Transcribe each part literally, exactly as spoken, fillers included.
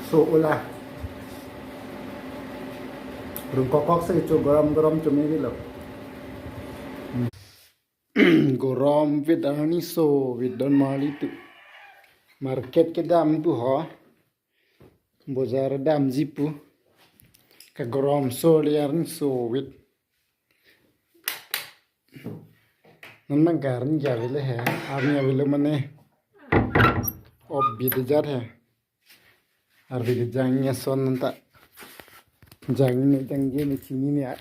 So ula. Rung kokok si cho gorom gorom chumi bilo. Gorom vit arni so vit don mali tu. Market kedam tu ho. Bojar damji pu. Kagorom so le arni so vit. Non nang garni avelo he, arni avelo mane. Ob bidjar he. Arve kejang ason nonta. Jangni jangje ni chinine a-,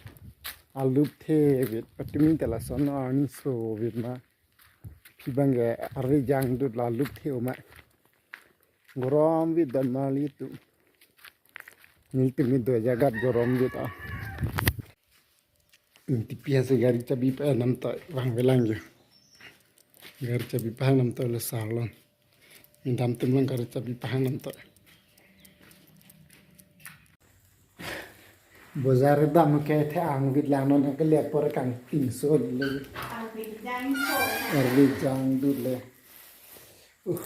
alup the vit. Patumi ta lason arni so vit ma. Pibang ke arve jangdut la alup the oma. Gorom vit don mali tu. Nelitum kedo ajagat gorom vit a. Tipi hasi gari chabi pa namtoi vangvelang jo. Gari chabi pahang namtoi le salon. Indam tum lang gari chabi pahang namtoi. Bojar dam kethe ang vit lang non ke le por kangtingso le. Arve jang so. Arve jangdut le. Uh.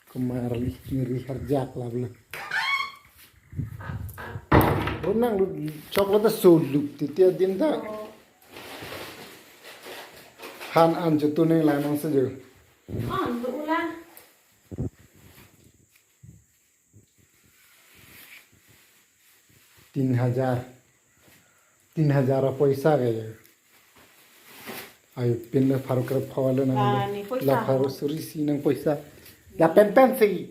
Kemarli ngeri harjak la bla. Ronang lu chocolate so lup titi adim ta. Han an cho tu neng lang nang sejo. An tu ula. Tin hajar. Tin hajar a poisa ke. Ai pin le pharo kre phawalo na. Ah, ne poisa. La pharo suri si nang poisa. La pen pen si.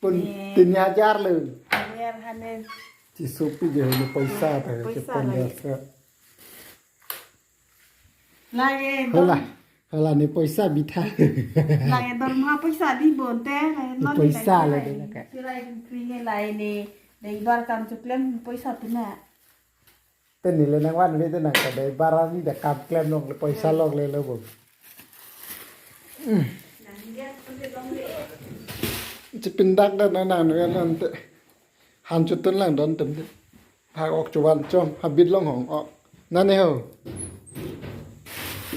Pun ne. Tin hajar le. Hajar hane. Chisopi je hane poisa ta. Poisa pon lagi. Jasa. Lagi. Hola. Don. Hola ne poisa bitha. Lagi don ma poisa di bonte. Lagi non poisa lagi lagi. Chirai kri ne lai ne. Dei bar kam chuklem poisa tu na. Te neli nang van ve te nang ka dei bar ni da kam klem long le poisa long le lo bo. Chipindak da na na nu yan ante. Han chutun lang don tem de. Phak ok chuvan chom habit long hong ok. Nane ho.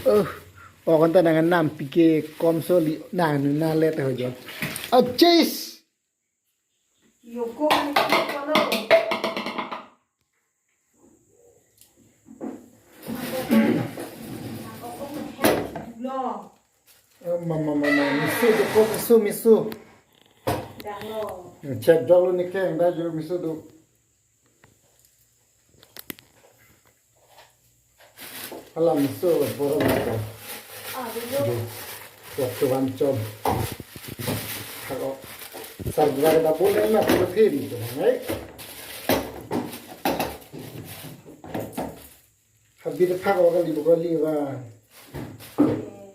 Oh, ok anta nang nam pike kom so li nang nu na let ho jo. Oh, chase. Yoko, yoko lo. Eh, mama, mama, miso do ko, miso, miso. Dang lo. Chet dolo ni keng da jo miso do. Alam so borok ko. Ah, video. Waktu wancom. Kalau sarjana kita boleh na protein itu, eh? Habis phak ko kali ko kali ba.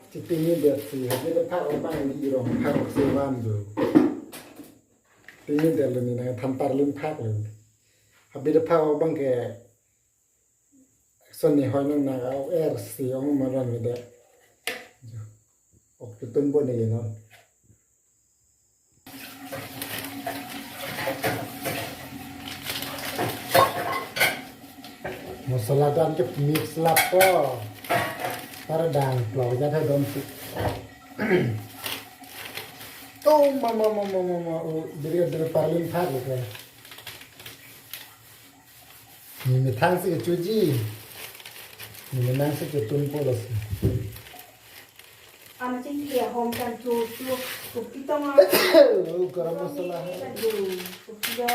Cipini dia si, habis phak ko bang di rong, phak ko sewan tu. Pini dia lo ni na thampar lim phak lo. Habis phak ko bang ke Sonni hoi nang na ka er si ong maran mede. Ok, tutun bo ne no. Masala dan ke mix lapo. Para dang plo ja tha don si. Oh, mama, mama, mama, oh, diri, diri parlin thak ke. Ni methang si kechuji. Ni menang si ketun polos. Ana ching thia hom kan chu chu. Kopi tong a. Oh, garam masala hai. Kan chu. Kopi do.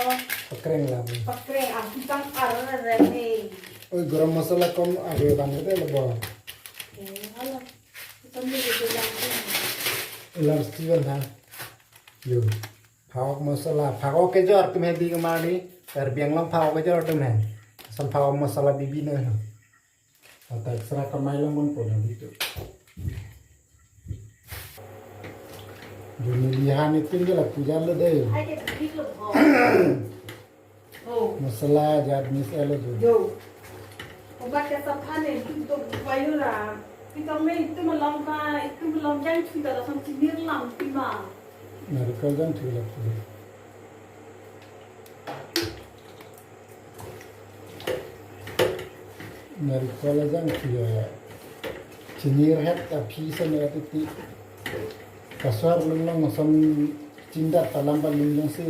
Pakreng la. Pakreng a pitang ar re ne. Oh, garam masala kom ave bang kete lebo. Eh, hala. Itum ni kete lang. Ilar siwan ha. Yo. Phak ok masala, phak ok kejor tum he di kemari, Karbi Anglong phak ok kejor tum he. Sam phak ok masala bibi na. Ata extra kamai lang pon pon itu. Juni lihan itu dia la puja lo dei. Hai ke bibik lo ho. Oh. Masala jat mis elo tu. Jo. Obat ke saphan ne, itum to wayu ra. Itum me, itum malom ka, itum malom jang chu ta la sam chinir lam tima. Narikol jang chu la chu. Narikol jang chu ya. Chinir het aphi sa ne titi. Kasar lung long sam chindat ta lam ba lung long si.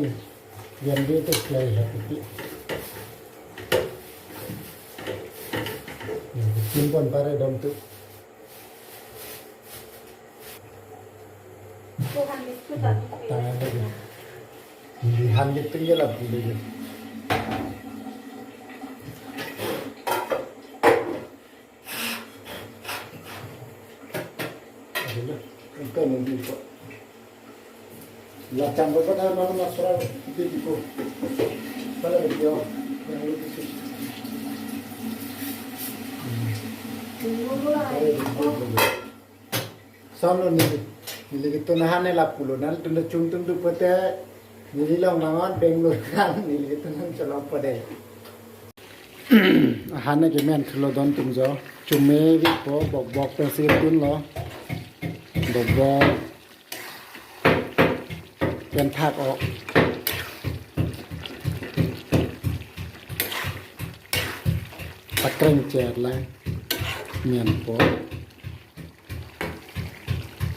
Yan di tu klai ha piti. Timpon pare dam tu. Tangan lagi. Di han di tinggal lah, di. Aduh, engkau mungkin kok. Lacang berapa dah malam asra itu di ko. Kalau dia yang lebih sih. Tunggu lah. Sono neli, neli ketun ahan ne lapulo, nangtum ta chungtum tu pute, neli long nangon Bangalore kan, neli ketun nang cholong pade. Ahan ne kemen thulo don tum jo, chomevitpo, bokbok pensi tunlo, bokbok pen thak-ok, pakreng chet lang, menpo.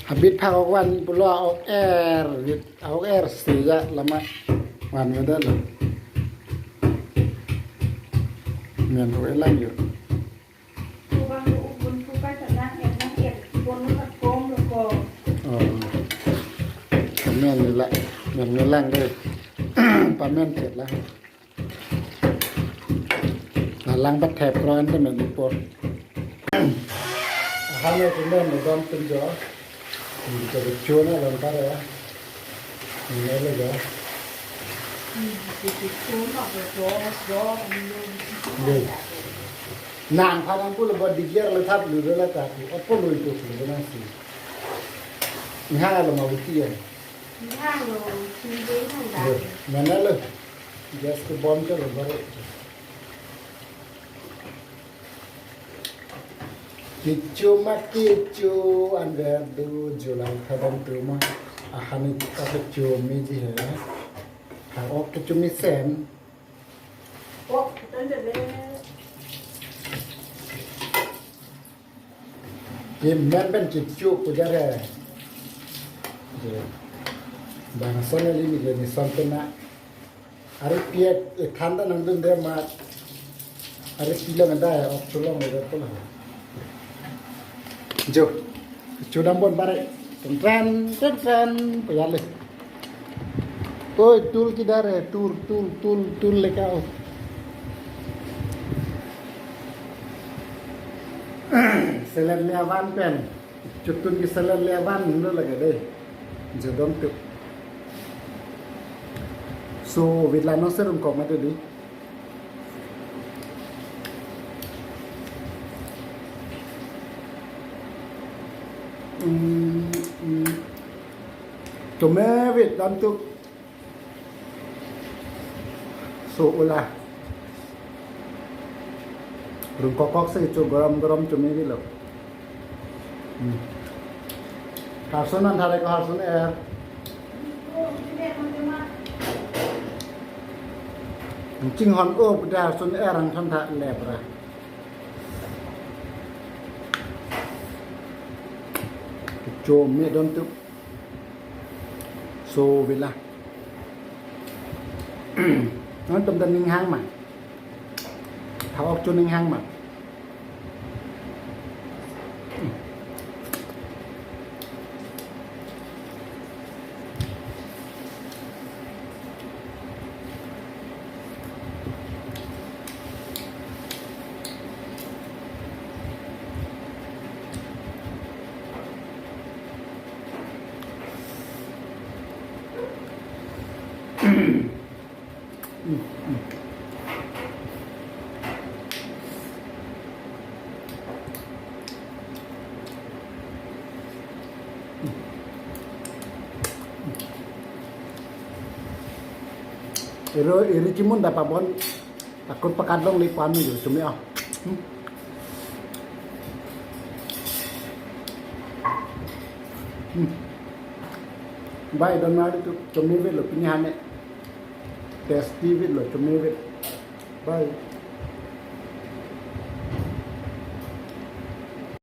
Habit phak-ok van pulo a-ok er, vit a-ok er si ya lama van vedet lo. Men hu elang yo. Kubang lo ubun kukai tanang er nang er, kibon lo tak kom lo ko. Oh. Men nila, men nila lang de. Pamen chet lang. Alang pathep ro ante men ipor. Ahan ne kemen ne dam tum jo. Ni ke chona lang pare ya. Ni le jo. Ni ke chona jo jo. Ni. Nang pha nang pu le bo diger le thap lu le ta pu. Opo lu itu lu nang si. Ni ha lo ma uti ya. Ni ha lo, ni de nang da. Ni. Mana lo? Gas kebom chalo baru. Kecho ma kecho anver do julang kadam tu ma. Ahan ne ta kecho meji he. Ha, ok kecho mesen. Ok, kecho mesen. Kemen pen kecho kujar he. Bangso neli ni le ni son pena. Ari piak ethan ta nangdunde ma. Ari pilong anda ya, ok cholong le pula. Jo. Chodam bon pare. Tentran, tentran, payale. Oi, tool kidhar hai, tool, tool, tool, tool leke aao. Selet le avan pen. Chotun ke selet le avan lo lage de. Jadon tu. So, vit la no serum kok mati di. Hmm, hmm. Chomevit dam tu. So, ula. Rung kokok si chu gorom gorom chomevitlo. Hmm. Harsun an thare ko harsun er. Chinghon o pu ta harsun er angthon tha lepra. Chome don tu. So vila. Nangtum ta ning hang ma. Tha-ok chu ning hang ma. Ero eri chimun da pabon takut pakat long le pami yo chumi ah. Hmm. Hmm. Bai don mari tu chumi velo pini hane. Tasty velo chumi vet. Bai.